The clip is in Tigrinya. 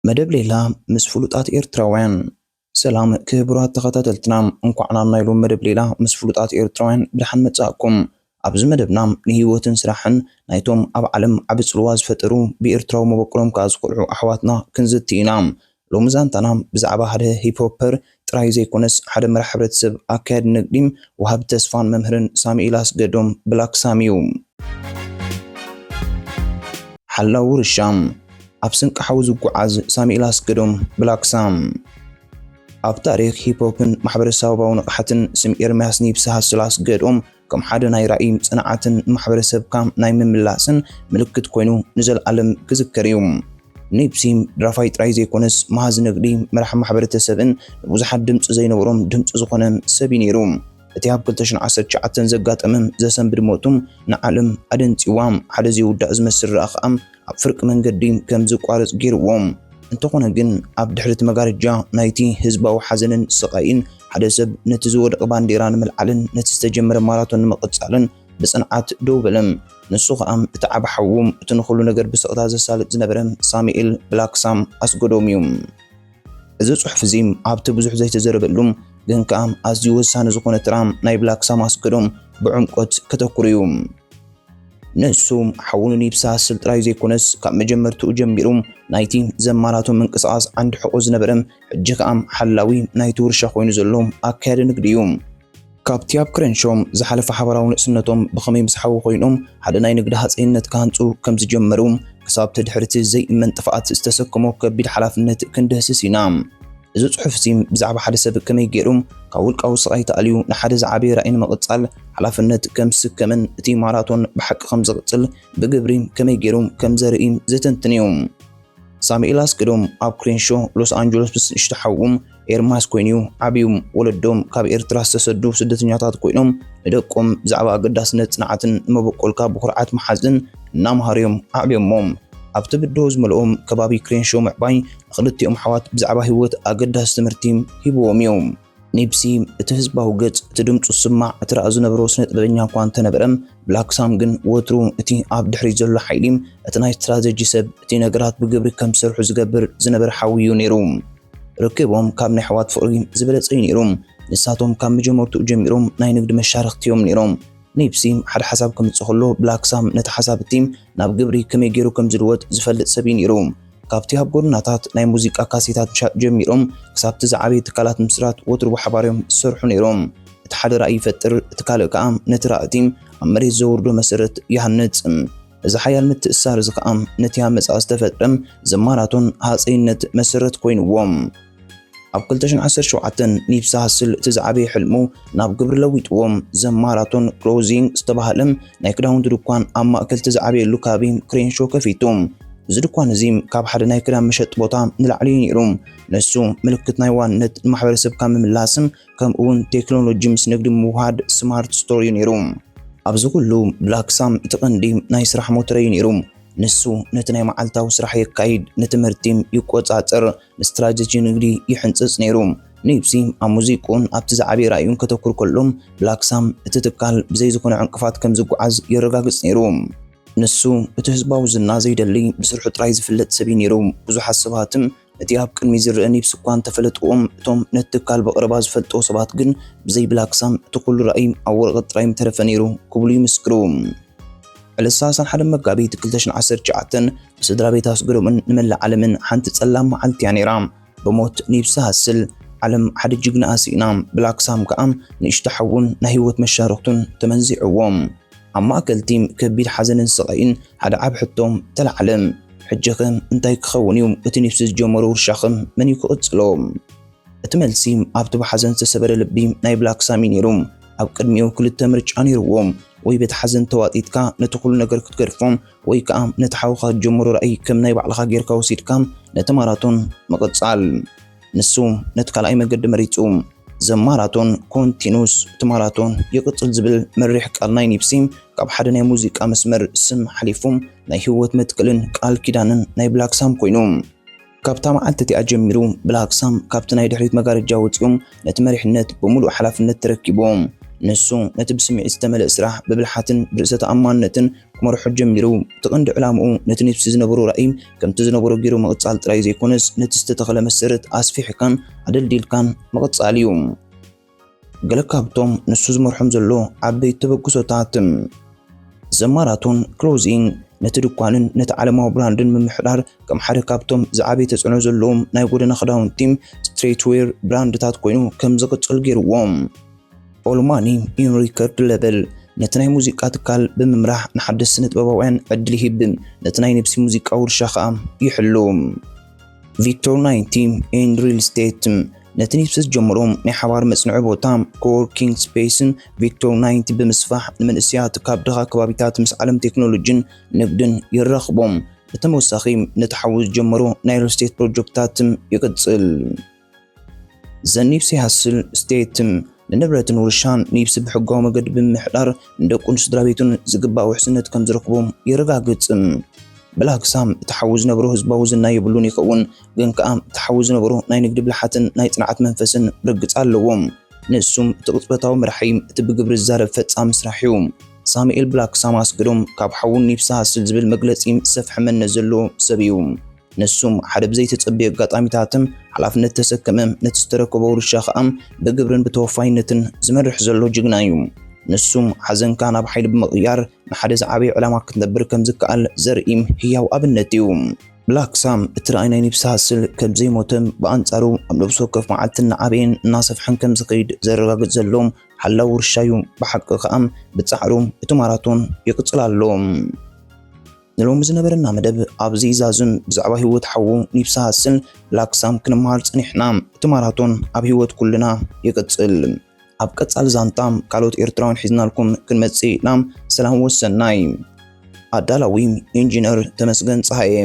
መደብ ሌላ ምስ ፍሉጣት ኤርትራውያን። ሰላም ክቡራት ተኸታተልትና፣ እንኳዕ ናብ ናይ ሎም መደብ ሌላ ምስ ፍሉጣት ኤርትራውያን ብደሓን መጻእኩም። ኣብዚ መደብና ንህይወትን ስራሕን ናይቶም ኣብ ዓለም ዓቢ ጽልዋ ዝፈጠሩ፣ ብኤርትራዊ መበቆሎም ከኣ ዝኮርዑ ኣሕዋትና ክንዝቲ ኢና። ሎሚ ዛንታና ብዛዕባ ሓደ ሂፕ ሆፐር ጥራይ ዘይኮነስ፣ ሓደ መራሕ ሕብረተሰብ፣ ኣካያዲ ንግዲ፣ ወሃቢ ተስፋን መምህርን ሳሙኤል ኣስገዶም ብላክ ሳም እዩ። ሓላው ውርሻ። ኣብ ስንቂ ሓዊ ዝጓዓዝ ሳሙኤል ኣስገዶም ብላክ ሳም። ኣብ ታሪኽ ሂፕ ሆፕን ማሕበረሰባዊ ንቕሓትን ስም ኤርምያስ ኒብሲ ሃስል ኣስገዶም ከም ሓደ ናይ ራእይ ጽንዓትን ማሕበረሰብካ ናይ ምምላስን ምልክት ኮይኑ ንዘለኣለም ክዝከር እዩ። ኒብሲ ደራፋይ ጥራይ ዘይኮነስ፣ መሃዚ ንግዲ፣ መራሒ ማሕበረተሰብን ንብዙሓት ድምጺ ዘይነበሮም ድምጺ ዝኾነ ሰብ እዩ ነይሩ። እቲ ኣብ ክልተ ሽሕን ዓሰርተ ትሽዓተን ዘጋጠመ ዘሰንብድ ሞቱ ንዓለም ኣደንጺዋ። ሓደ ዘይውዳእ ዝመስል ራእ ከኣ ኣብ ፍርቂ መንገዲ ከም ዝቋረጽ ገይርዎ። እንተኾነ ግን፣ ኣብ ድሕሪት መጋረጃ ናይቲ ህዝባዊ ሓዘንን ስቓይን፣ ሓደ ሰብ ነቲ ዝወደቐ ባንዴራ ንምልዓልን ነቲ ዝተጀመረ ማራቶን ንምቕጻልን ብጽንዓት ደው በለ። ንሱ ኸኣ እቲ ዓቢ ሓዉ፣ እቲ ንኹሉ ነገር ብስቕታ ዘሳልጥ ዝነበረ ሳሙኤል ብላክ ሳም ኣስገዶም እዩ። እዚ ጽሑፍ እዚ ኣብቲ ብዙሕ ዘይተዘረበሉ ግን ከኣ ኣዝዩ ወሳኒ ዝኾነ ተራ ናይ ብላክ ሳም ኣስገዶም ብዕምቆት ከተኩር እዩ። ንሱ ሓዉ ንኒብሲ ሃስል ጥራይ ዘይኮነስ፣ ካብ መጀመርትኡ ጀሚሩ ናይቲ ዘማራቶ ምንቅስቓስ ዓንዲ ሕቖ ዝነበረ፣ ሕጂ ከኣ ሓላዊ ናይቲ ውርሻ ኮይኑ ዘሎ ኣካያዲ ንግዲ እዩ። ካብቲ ኣብ ክረንሾ ዝሓለፈ ሓባራዊ ንእስነቶም ብኸመይ ምስ ሓዉ ኮይኖም ሓደ ናይ ንግዲ ሃጸይነት ክሃንጹ ከም ዝጀመሩ፣ ክሳብ እቲ ድሕርቲ ዘይእመን ጥፍኣት ዝተሰከሞ ከቢድ ሓላፍነት ክንድህስስ ኢና። እዚ ጽሑፍ እዚ ብዛዕባ ሓደ ሰብ ከመይ ገይሩ ካብ ውልቃዊ ስቓይ ተኣልዩ ንሓደ ዝዓበየ ራእይ ንምቕጻል ሓላፍነት ከም ዝስከምን እቲ ማራቶን ብሓቂ ከም ዝቕጽል ብግብሪ ከመይ ገይሩ ከም ዘርኢ ዘተንትን እዩ። ሳሙኤል ኣስገዶም ኣብ ክሬንሾ ሎስ ኣንጀሎስ ምስ ንእሽቶ ሓዉ ኤርማስ ኮይኑ እዩ ዓብዩ። ወለዶም ካብ ኤርትራ ዝተሰዱ ስደተኛታት ኮይኖም፣ ንደቆም ብዛዕባ ኣገዳስነት ጽንዓትን ንመበቆልካ ብኹርዓት ምሓዝን እናምሃሩ እዮም ኣዕብዮሞም። ኣብቲ ብድሆ ዝመልኦም ከባቢ ክሬንሾ ምዕባይ ንኽልቲኦም ኣሕዋት ብዛዕባ ህይወት ኣገዳሲ ትምህርቲ ሂብዎም እዩ። ኒብሲ እቲ ህዝባዊ ገጽ፣ እቲ ድምጹ ዝስማዕ፣ እቲ ራእ ዝነበሮ ስነ ጥበበኛ እኳ እንተነበረ፣ ብላክ ሳም ግን ወትሩ እቲ ኣብ ድሕሪት ዘሎ ሓይሊ፣ እቲ ናይ ስትራተጂ ሰብ፣ እቲ ነገራት ብግብሪ ከም ዝሰርሑ ዝገብር ዝነበረ ሓዊ እዩ ነይሩ። ርክቦም ካብ ናይ ኣሕዋት ፍቕሪ ዝበለጸ እዩ ነይሩ። ንሳቶም ካብ መጀመርትኡ ጀሚሮም ናይ ንግዲ መሻርኽቲ እዮም ነይሮም። ኒብሲ ሓደ ሓሳብ ከምጽእ ከሎ፣ ብላክ ሳም ነቲ ሓሳብ እቲ ናብ ግብሪ ከመይ ገይሩ ከም ዝልወጥ ዝፈልጥ ሰብ እዩ ነይሩ። ካብቲ ኣብ ጎደናታት ናይ ሙዚቃ ካሴታት ምሻጥ ጀሚሮም ክሳብቲ ዝዓበየ ትካላት ምስራት ወትሩ ብሓባር እዮም ዝሰርሑ ነይሮም። እቲ ሓደ ራእይ ይፈጥር፣ እቲ ካልእ ከኣ ነቲ ራእቲ ኣብ መሬት ዘውርዶ መሰረት ይሃንጽ። እዚ ሓያል ምትእስሳር እዚ ከኣ ነቲ ኣመጻ ዝተፈጥረ ዘማራቶን ሃጸይነት መሰረት ኮይንዎም። ኣብ ክልተ ሽሕን ዓሰርተ ሸውዓተን ኒብሲ ሃስል እቲ ዝዓበየ ሕልሙ ናብ ግብሪ ለዊጥዎ። ዘማራቶን ክሎዚንግ ዝተባህለ ናይ ክዳውንቲ ድኳን ኣብ ማእከል እቲ ዝዓበየሉ ከባቢ ክሬንሾ ከፊቱ። እዚ ድኳን እዚ ካብ ሓደ ናይ ክዳን መሸጢ ቦታ ንላዕሊ እዩ ነይሩ። ንሱ ምልክት ናይ ዋንነት፣ ንማሕበረሰብካ ምምላስን ከምኡ እውን ቴክኖሎጂ ምስ ንግዲ ምውሃድ ስማርት ስቶር እዩ ነይሩ። ኣብዚ ኩሉ ብላክ ሳም እቲ ቀንዲ ናይ ስራሕ ሞተር እዩ ነይሩ። ንሱ ነቲ ናይ መዓልታዊ ስራሕ የካይድ፣ ንትምህርቲ ይቆጻጸር፣ ንስትራተጂ ንግዲ ይሕንጽጽ ነይሩ። ኒብሲ ኣብ ሙዚቅኡን ኣብቲ ዝዓበየ ራእዩን ከተኩር ከሎ፣ ብላክ ሳም እቲ ትካል ብዘይ ዝኾነ ዕንቅፋት ከም ዝጓዓዝ የረጋግጽ ነይሩ። ንሱ እቲ ህዝባዊ ዝና ዘይደሊ፣ ብስርሑ ጥራይ ዝፍለጥ ሰብ እዩ ነይሩ። ብዙሓት ሰባትም እቲ ኣብ ቅድሚት ዝረአ ኒብሲ እኳ እንተፈለጥዎም፣ እቶም ነቲ ትካል ብቐረባ ዝፈልጥዎ ሰባት ግን ብዘይ ብላክ ሳም እቲ ኩሉ ራእይ ኣብ ወረቐት ጥራይ ምተረፈ ነይሩ ክብሉ ይምስክሩ። ዕለት ሰላሳን ሓደን መጋቢት ክልተ ሽሕን ዓሰርተ ትሽዓተን ብስድራ ቤት ኣስገዶምን ንመላእ ዓለምን ሓንቲ ጸላም መዓልቲ እያ ነይራ። ብሞት ኒብሲ ሃስል ዓለም ሓደ ጅግና ኣስኢና፣ ብላክ ሳም ከኣ ንእሽቶ ሓዉን ናይ ህይወት መሻርኽቱን ተመንዚዕዎም። ኣብ ማእከል እቲ ከቢድ ሓዘንን ስቓይን ሓደ ዓቢ ሕቶ ተላዕለ። ሕጂኸ እንታይ ክኸውን እዩ? እቲ ኒብሲ ዝጀመሮ ውርሻኸ መን እዩ ክቕጽሎ? እቲ መልሲ ኣብቲ ብሓዘን ዝተሰበረ ልቢ ናይ ብላክ ሳም እዩ ነይሩ። ኣብ ቅድሚኡ ክልተ ምርጫ ነይርዎ። ወይ በቲ ሓዘን ተዋጢጥካ ነቲ ኩሉ ነገር ክትገድፎ፣ ወይ ከኣ ነቲ ሓውኻ ዝጀመሮ ራእይ ከም ናይ ባዕልኻ ጌርካ ወሲድካ ነቲ ማራቶን ምቕጻል። ንሱ ነቲ ካልኣይ መገዲ መሪጹ። ዘ ማራቶን ኮንቲኑስ፣ እቲ ማራቶን ይቕጽል ዝብል መሪሕ ቃል ናይ ኒብሲ፣ ካብ ሓደ ናይ ሙዚቃ መስመር ስም ሓሊፉ ናይ ህይወት መትከልን ቃል ኪዳንን ናይ ብላክ ሳም ኮይኑ። ካብታ መዓልቲ እቲኣ ጀሚሩ፣ ብላክ ሳም ካብቲ ናይ ድሕሪት መጋረጃ ወጺኡ ነቲ መሪሕነት ብምሉእ ሓላፍነት ተረኪብዎ። ንሱ ነቲ ብስምዒት ዝተመልአ ስራሕ ብብልሓትን ብርእሰ ተኣማንነትን ክመርሖ ጀሚሩ። እቲ ቀንዲ ዕላምኡ ነቲ ኒፕሲ ዝነበሮ ራእይ ከምቲ ዝነበሮ ገይሩ ምቕጻል ጥራይ ዘይኮነስ፣ ነቲ ዝተተኽለ መሰረት ኣስፊሕካን ኣደልዲልካን ምቕጻል እዩ። ገለ ካብቶም ንሱ ዝመርሖም ዘሎ ዓበይቲ ተበግሶታት። ዘማራቶን ክሎዚንግ ነቲ ድኳንን ነቲ ዓለማዊ ብራንድን ምምሕዳር ከም ሓደ ካብቶም ዝዓበየ ተጽዕኖ ዘለዎም ናይ ጎደና ክዳውንቲ ስትሬትዌር ብራንድታት ኮይኑ ከም ዝቕጽል ገይርዎ። ኦል ማኒ ኢን ሪከርድ ሌበል ነቲ ናይ ሙዚቃ ትካል ብምምራሕ ንሓደስቲ ስነ ጥበባውያን ዕድል ይህብ፣ ነቲ ናይ ኒፕሲ ሙዚቃ ውርሻ ኸኣ ይሕሉ። ቪክቶር ናይንቲ ኤንድ ሪል ስቴት ነቲ ኒፕሲ ዝጀመሮ ናይ ሓባር መጽንዒ ቦታ ኮወርኪንግ ስፔስን ቪክቶር ናይንቲ ብምስፋሕ ንመንእሰያት ካብ ድኻ ከባቢታት ምስ ዓለም ቴክኖሎጂን ንግድን የራኽቦም። ብተወሳኺ ነቲ ሓዉ ዝጀመሮ ናይ ሪል ስቴት ፕሮጀክትታት ይቕጽል። ዘ ኒፕሲ ሃስል ስቴት ንንብረትን ውርሻን ኒፕሲ ብሕጋዊ መገዲ ብምምሕዳር ንደቁን ስድራ ቤቱን ዝግባእ ውሕስነት ከም ዝረኽቡ የረጋግጽ። ብላክ ሳም እቲ ሓዉ ዝነበሮ ህዝባዊ ዝና የብሉን ይኸውን፣ ግን ከኣ እቲ ሓዉ ዝነበሮ ናይ ንግዲ ብልሓትን ናይ ጽንዓት መንፈስን ርግጽ ኣለዎ። ንሱም እቲ ቅጽበታዊ መራሒ፣ እቲ ብግብሪ ዝዛረብ ፈጻሚ ስራሕ እዩ። ሳሙኤል ብላክ ሳም ኣስገዶም ካብ ሓዉ ኒፕሲ ሃስል ዝብል መግለጺ ዝሰፍሐ መንነት ዘለዎ ሰብ እዩ። ንሱም ሓደ ብዘይተጸብየ ኣጋጣሚታትን ሓላፍነት ተሰከመ፣ ነቲ ዝተረከቦ ውርሻ ከኣ ብግብርን ብተወፋይነትን ዝመርሕ ዘሎ ጅግና እዩ። ንሱም ሓዘንካ ናብ ሓይሊ ብምቕያር ንሓደ ዝዓበየ ዕላማ ክትነብር ከም ዝከኣል ዘርኢ ህያው ኣብነት እዩ። ብላክ ሳም እቲ ራእይ ናይ ኒፕሲ ሃስል ከም ዘይሞተን ብኣንጻሩ ኣብ ነብሲ ወከፍ መዓልቲ እናዓበየን እናሰፍሐን ከም ዝኸይድ ዘረጋግጽ ዘሎ ሓላው ውርሻ እዩ። ብሓቂ ከኣ ብጻዕሩ እቲ ማራቶን ይቕጽል ኣሎ። ንሎሚ ዝነበረና መደብ ኣብዚ ይዛዝም። ብዛዕባ ህይወት ሓዉ ኒፕሲ ሃስል ብላክ ሳም ክንመሃር ጸኒሕና። እቲ ማራቶን ኣብ ህይወት ኩልና ይቕጽል። ኣብ ቀጻሊ ዛንታ ካልኦት ኤርትራውያን ሒዝናልኩም ክንመጽእ ኢና። ሰላም ወሰናይ። ኣዳላዊ ኢንጂነር ተመስገን ጸሃየ።